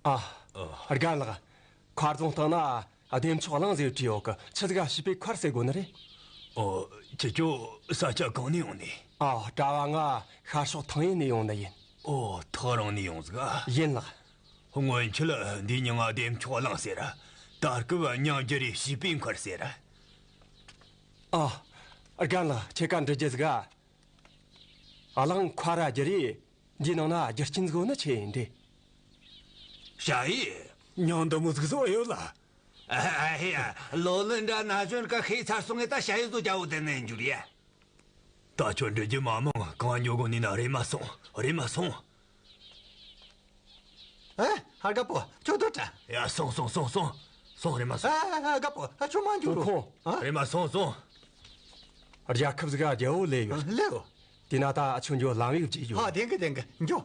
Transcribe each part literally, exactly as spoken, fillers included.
ཨ། ཨ། རྒན་ལགས། མཁར་རྫོང་སྟེང་ན་བདེ་མཆོག་གླིང་ཟེར་བྲིས་ཡོད་གི། ཆི་ཟིག་ག་བྱིས་པའི་མཁར་ཟེར་གོ་ནི་རེད། ཨོ། ཁྱེད་ཚོ་ས་ཆ་གང་ནས་ཡོང་ནི། ཨ། གྲྭ་བ་ང་ཤར་ཕྱོགས་ཐང་ཡན་ནས་ཡོང་ནི་ཡིན། ཨོ། ཐག་རིང་ནས་ཡོང་ཟིག་ག། ཡིན་ལགས། སྔོན་ཆད་འདིའི་མྱིང་ང་བདེ་མཆོག་གླིང་ཟེར། ད་སྐབས་མྱིང་བསྒྱུར་རེ་བྱིས་པའི་མཁར་ཟེར། ཨ། རྒན་ལགས། ཁྱེད་ཀ་འདྲི་རྒྱུ་ཟིག་ག། གླིང་མཁར་ར་བསྒྱུར་རེ། འདིའི་ནང་ན་རྒྱུ་རྐྱེན་ཟིག་ཡོད་ནི་ཆི་ཡིན་ཏེ། ཞ་ཡི། མྱིང་འདི་མོ་ཟིག་བཟོ་ཡོད་ལ། ཨ་ཧེ་ཡ། ལོ་ལོན་འདྲ་ན་གཞོན་ག་ཤེས་ཚར་སོང་ངས། ད་ཞ་ཡི་བཟོ་རྒྱུ་བོ་དེ་ནས་འཇུར་ཡ། ད་ཁྱོད་འདྲི་རྒྱུ་མ་མང་། གང་འགྱོ་གོ་ནི་ན། རེམ་མ་སོང་། རེམ་མ་སོང་། ཨེ། ཧ། རྒད་པོ། ཁྱོད་སྡོད་དྲ། ཡ། སོང་སོང་སོང་སོང་། སོང་། རེམ་མ་སོང་། ཨེ། ཨེ། ཨེ། རྒད་པོ། ཨ། ཁྱོད་མ་འགྱོ་རོགས། ཨ། རེམ་མ་སོང་སོང་། རྒྱལ་ཁབ་ཟིག་ག་རྒྱལ་བོ་སླེབས་ཡོད། ཨ། སླེབས་ཡོད། དེ་ན་ད་ཨ་ཆོ་འགྱོ་ལམ་ཡིག་བརྗེ་རྒྱུ། ཨ། དེང་གི་དེང་གི་འགྱོ།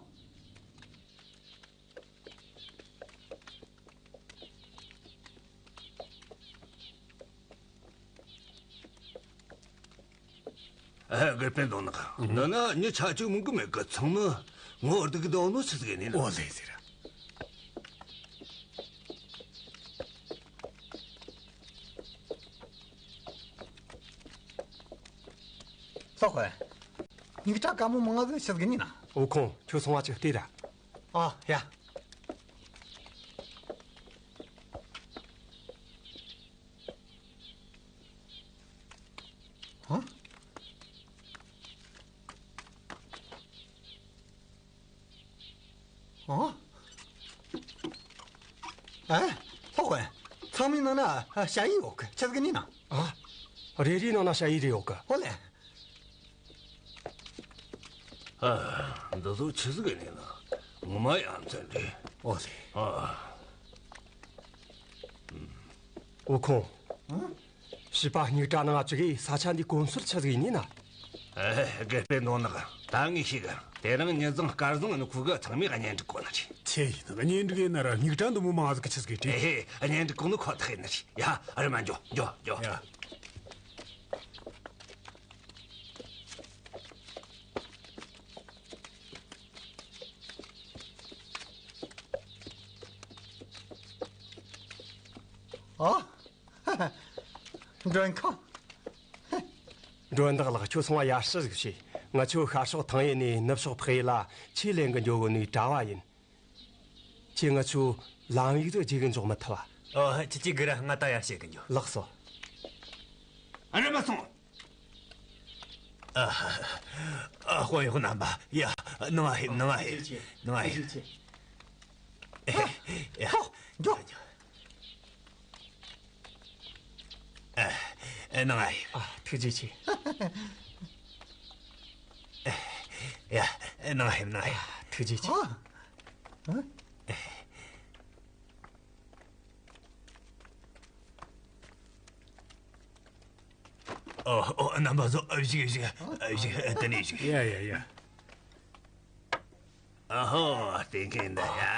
ཨ། དགེ་སྤུན་དོན་ནག། འདི་ན་མྱི་ཆ་ཅིག་མང་གི་མེད་གི། ཚང་མ་ངོ་སྡུག་གི་འདུག་ནོ་ཆི་ཟིག་ཡིན་ནི་ན། ཨོ་ལེ་ཟེར། ལྷག་པ། སྙིང་སྟག་དཀར་མོ་མང་ང་ཟིག་ཆི་ཟིག་ཡིན་ནི་ན། འུ་ཁུང་། ཁྱོད་སོང་བ་ཅིག་ལྟོས་ར། ཨ། ཡ། ཧ། ཨ། ཨ། ལྷག་པ། ཚང་མའི་ནང་ན་ཞ་ཡི་ཡོད་གི། ཆི་ཟིག་ཡིན་ནི་ན། ཨ། རེ་རེའི་ནང་ན་ཞ་ཡི་རེ་ཡོད་གི། ཨོ་ལེ། ཨ། འདི་ཚོ་ཆི་ཟིག་ཡིན་ནི་ན། ངོ་མ་ཡ་མཚན་རེད། ཨོ་ལེ། ཨ། འུ་ཁུང་། ཨ། བྱིས་པ་སྙིང་སྟག་ནང་ང་ཅིག་གིས་ས་ཆ་འདི་གོམས་སྲོལ་ཆི་ཟིག་ཡིན་ནི་ན། ཨེ། དགེ་སྤུན་དོན་ནག། ད་ངས་ཤེས་གི། དེ་རིང་ཉི་བཟང་སྐལ་བཟང་ནི་ཁུ་གི་ཚང་མས་གཉེན་སྒྲིག་གོ་ནི་རེད། ཆི་ཡིན་ན་གཉེན་སྒྲིག་ཡིན་ན་ར། སྙིང་སྟག་འདི་མོ་མང་ཟིག་གི་ཆི་ཟིག་གི་དྲིས། ཨེ། གཉེན་སྒྲིག་གོ་ནི་ཁོ་ཐག་ཡིན་ནི་རེད། ཡ། རེམ་མ་འགྱོ་འགྱོ་འགྱོ། ཡ། ཨ། མགྲོན་ཁང་། མགྲོན་བདག་ལགས། ཁྱོད་སོང་བ་ཡར་ཞུ་ཞིག་བྱོས། ང་ཚོ་ཤར་ཕྱོགས་ཐང་ཡན་ནས་ནུབ་ཕྱོགས་འཕགས་ཡུལ་ལ་ཆས་ལེན་གི་འགྱོ་གོ་ནི་གྲྭ་བ་ཡིན། ཁྱེད་ང་ཚོའི་ལམ་ཡིག་དེ་བརྗེ་གི་འཇུག་མི་ཐུབ་བ། ཨོ། ཁྱེད་ཀྱིས་སྒུག་ར། ང་ད་ཡར་བཤད་གི་འགྱོ། ལགས་སོ། ཨ། རེམ་མ་སོང་། ཨ། ཨ། དཔོན་གཡོག་རྣམ་པ། ཡ། ནང་ང་ཕེབས། ནང་ང་ཕེབས། ནང་ང་ཕེབས། ཡ། ཧོ། འགྱོ། ཨ། ཨ། ནང་ང་ཕེབས། ཨ། ཐུགས་རྗེ་ཆེ། ཡ། ནང་ང་ཕེབས། ནང་ང་ཕེབས། ཨ། ཐུགས་རྗེ་ཆེ། ཨ། ཨོ། ཨོ། རྣམ་པ་ཚོ། ཨ། བཞུགས། བཞུགས། ཨ། བཞུགས། དེ་ནས་བཞུགས། ཡ་ཡ་ཡ། ཨ་ཧོ། བསྟེན་མཁན་འདི། ཡ་ཡ།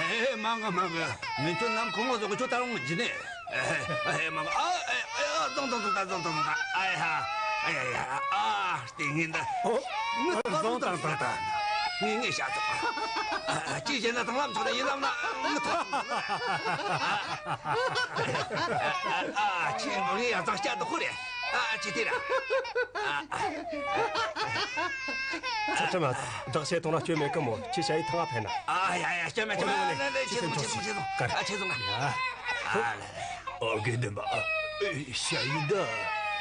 ཨེ། མ་འགའ། མ་འགའ། ངས་ཁྱོད་ནམ་གོང་མ་བཟོ་གི། ཁྱོད་ད་རུང་འཇི་ནས། ཨེ། ཨེ། མ་འགའ། ཨ། ཨེ། ཨེ། ཨ། བཟུང་། བཟུང་། བཟུང་། བཟུང་། བཟུང་། ཨ་ཡ། ཨ་ཡ་ཡ། ཨ། བསྟེན་མཁན་འདི། ཨོ། ངས་ད་བཟུང་། བཟུང་། བཟུང་། བཟུང་། ད། ངས། ངས་བཤད་ཆོག་ཨ། ཅི་བྱས་ན་དང་བླངས་ཆོག་ནི་ཡིན་ལབ་ན་ངས་ཐོག་ཨ། ཨ། ཁྱེད་ངས་ཡ་ཙང་བཤད་དུ་ཁུར་རེ། ཨ། ཅི་དེ་ར། ཨ། ཚུལ་ཁྲིམས། བདག་བཤད་གཏོང་ར་སྐྱོན་མེད་གི་མོ། ཁྱེད་ཞ་ཡི་ཐང་ང་ཕེབས་ན། ཨ། ཡ་ཡ། སྐྱོན་མེད། སྐྱོན་མེད། ལེ་ལེ་ལེ། ཆེ་སོང་། ཆེ་སོང་། ཆེ་སོང་། ཨ། ཆེ་སོང་། ཡ། ཨ། ལེ་ལེ། ཨོ། དགེ་འདུན་པ། ཨ། ཞ་ཡི་འདི།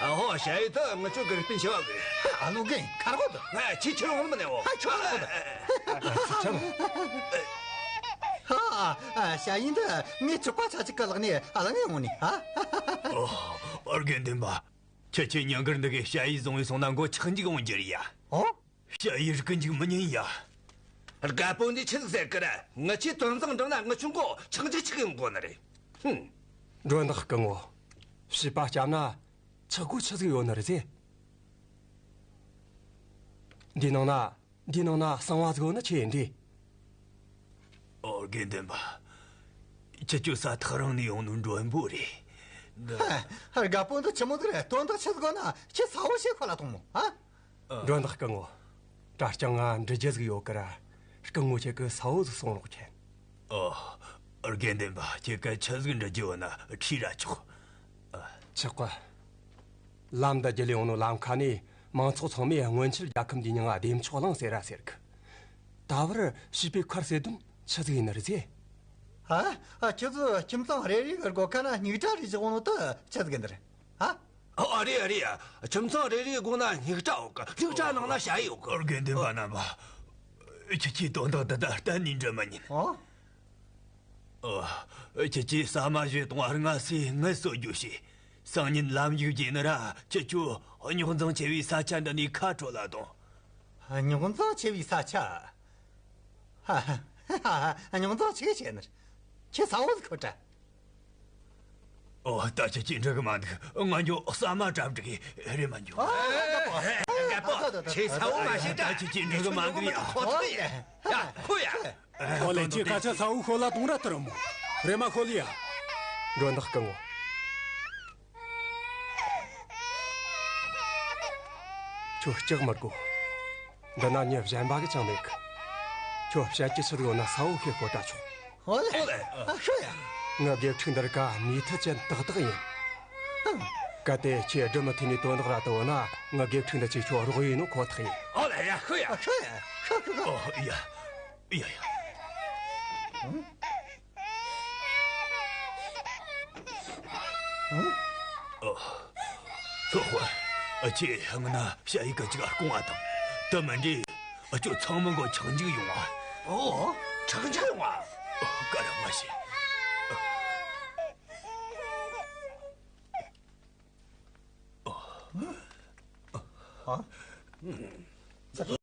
ཨ་ཧོ། ཞ་ཡི་ད་ང་ཚོའི་དགེ་སྤུན་ཆེ་བ་གི། ཨ་ལོ་རྒན་ཁར་གོ་ད། ང་ཁྱེད་ཁྱེད་རང་མི་ནས་འོ། ཨ། ཁྱོད་རང་གོ་ད། ཧ། ཨ། ཞ་ཡི་འདི་ངའི་གྲོགས་པོ་ཆ་གཅིག་གི་ལག་ནས་ཨ་ལ་ངས་འོང་ནི། ཧ། ཨོ། ཨོ། དགེ་འདུན་པ། ཁྱེད་ཀྱིས་ཉིན་དཀར་འདི་གའི་ཞ་ཡི་བཟུང་བའི་སོང་ན་མགོ་ཆག་འཇིག་འོང་རྒྱུ་རེད་ཡ། ཨོ། ཞ་ཡི་རིག་གི་འཇུག་མི་ཉན་ཡ། རྒད་པོ་འདི་ཆི་ཟིག་ཟེར་གི་ར། ང་ཆོས་དོན་བཟང་འགྲིག་ན་ང་ཆོའི་མགོ་ཆག་འཇིག་ཆག་གི་འགོ་ནི་རེད། ཧུམ། མགྲོན་བདག་སྐུ་ངོ། བྱིས་པ་བསྐྱབས་ན་ཆག་སྒོ་ཆི་ཟིག་ཡོད་ནི་རེད་ཟེ། འདི་ནང་ན། འདི་ནང་ན་གསང་བ་ཟིག་ཡོད་ནི་ཆི་ཡིན་དེ། ཨོ། དགེ་འདུན་པ། ཁྱེད་ཚོ་ས་ཐག་རིང་ནས་ཡོང་ནོ་མགྲོན་པོ་རེད། འདི། ཧ། རྒད་པོ་འདི་ཆི་མོ་ཟིག་རེད། དོན་དག་ཆི་ཟིག་ཡོད་ན་ཁྱེད་གསལ་བོ་བཤད་ཁོ་ལ་ཐོངས་མོ། ཧ། ཨ། མགྲོན་བདག་སྐུ་ངོ། གྲྭ་རྐྱང་ང་འདྲི་རྒྱུ་ཟིག་ཡོད་གི་ར། སྐུ་ངོ་ཁྱེད་ཀྱིས་གསལ་བོ་ཟིག་གསུང་རོགས་མཁྱེན། ཨོ། དགེ་འདུན་པ། ཁྱེད་ཀ་ཆི་ཟིག་འདྲི་རྒྱུ་ཡོད་ན་ཁྲིད་ར་ཆོག་ཨ། ཆོག་གི། ལམ་འདི་བརྒྱུད་ལས་ཡོང་ནོ་ལམ་ཁ་ནས་མང་ཚོགས་ཚང་མས་སྔོན་ཆད་རྒྱལ་ཁམས་འདིའི་མྱིང་ང་བདེ་མཆོག་གླིང་ཟེར་ར་ཟེར་གི། ད་བར་བྱིས་པའི་ཁར་ཟེར་དོན་ཆི་ཟིག་ཡིན་ནི་རེད་ཟེ། ཨ། ཨ། ཁྱེད་ཚོས་ཁྱིམ་ཚང་རེ་རེ་གི་སྒོ་ཁ་ན་སྙིགས་དྲ་རེ་བཞག་ནོ་དེ་ཆི་ཟིག་ཡིན་ནི་རེད། ཨ། ཨ་རེད། ཨ་རེད། ཁྱིམ་ཚང་རེ་རེའི་སྒོ་ན་སྙིགས་དྲ་ཡོད་གི། སྙིགས་དྲ་ནང་ན་ཞ་ཡི་ཡོད་གི། དགེ་འདུན་པ་རྣམ་པ། ཁྱེད་ཀྱིས་དོན་དག་འདི་ལྟར་གཏན་ནས་འདྲི་མི་ཉན། ཨོ། ཨོ། ཁྱེད་ཀྱིས་ཟ་མ་ཞིག་གཏོང་བར་སྔ་སེ་ངལ་གསོ་རྒྱུ་བྱོས། སང་ཉིན་ལམ་ཡིག་བརྗེས་ནི་ར་ཁྱེད་ཚོ་རྙོག་འཛིང་ཆེ་བའི་ས་ཆ་འདི་ནས་ཁ་བྲོ་ལ་གཏོང་། རྙོག་འཛིང་ཆེ་བའི་ས་ཆ། ཧ་ཧ་ཧ་ཧ། རྙོག་འཛིང་ཆེ་བྱས་ནི། ཁྱེད་ས་འོག་ཁོ་ཏྲ། ཨོ། ད་ཁྱེད་ཀྱིས་འགྲིག་གི་མ་འདུག་ང་ཉོ་ས་མ་གྲབས་འགྲིག་གི་རེད་མ་འཇུ། ཨ། རྒད་པོ། ཁྱེད་ས་འོག་མ་ཤེས་ད། ད་ཁྱེད་ཀྱིས་འགྲིག་གི་མ་འདུག་ཡ། ཁོ་ཐག་ཡིན། ཡ། ཁོ་ཡ། ཨོ་ལེ། ཁྱེད་སྐད་ཆ་ས་འོག་ཤོད་ལ་གཏོང་ར་ཐུབ་ར་མོ། རེམ་མ་ཤོད་ལ་ཡ། མགྲོན་བདག་སྐུ་ངོ། ཁྱོད་སྐྲག་མི་དགོས། འདི་ན་མྱི་གཞན་པ་གི་ཅང་མེད་གི། ཁྱོད་བཤད་རྒྱུ་ཆི་ཟིག་ཡོད་ན་ས་འོག་ཁེ་ཤོད་དྲ་ཆོག་ཨོ་ལེ། ཨོ་ལེ། ཨ། ཤོད་ཡ། ངའི་དགེ་ཕྲུག་འདི་རིགས་ཀ་ནུས་མཐུ་ཅན་ཏག་ཏག་ཡིན། གལ་ཏེ་ཁྱེད་སྒྲུབ་མི་ཐུབ་ནི་དོན་དག་ར་དུ་བ་ན། ངའི་དགེ་ཕྲུག་འདི་ཅིག་ཁྱོད་རོགས་ཡིན་ནོ་ཁོ་ཐག་ཡིན། ཨོ་ལེ། ཡ། ཤོད་ཡ། ཨ། ཤོད་ཡ། ཤོད་ཤོད་ཤོད། ཨོ་ཡ། ཡ་ཡ། ཨོ། ལྷོ་དཔོན། ཨ། ཁྱེད་ང་ན་ཞ་ཡི་གི་ཅིག་སྐོང་བ་དང་། དེ་མིན་དུས་ཨ་ཁྱོད་ཚང་མི་མགོ་ཆག་འཇིག་ཡོང་བ། ཨོ། ཆག་འཇིག་ཡོང་བ། ཨོ། ག་རེ་མ་བྱེད། ཨོ། ཨ།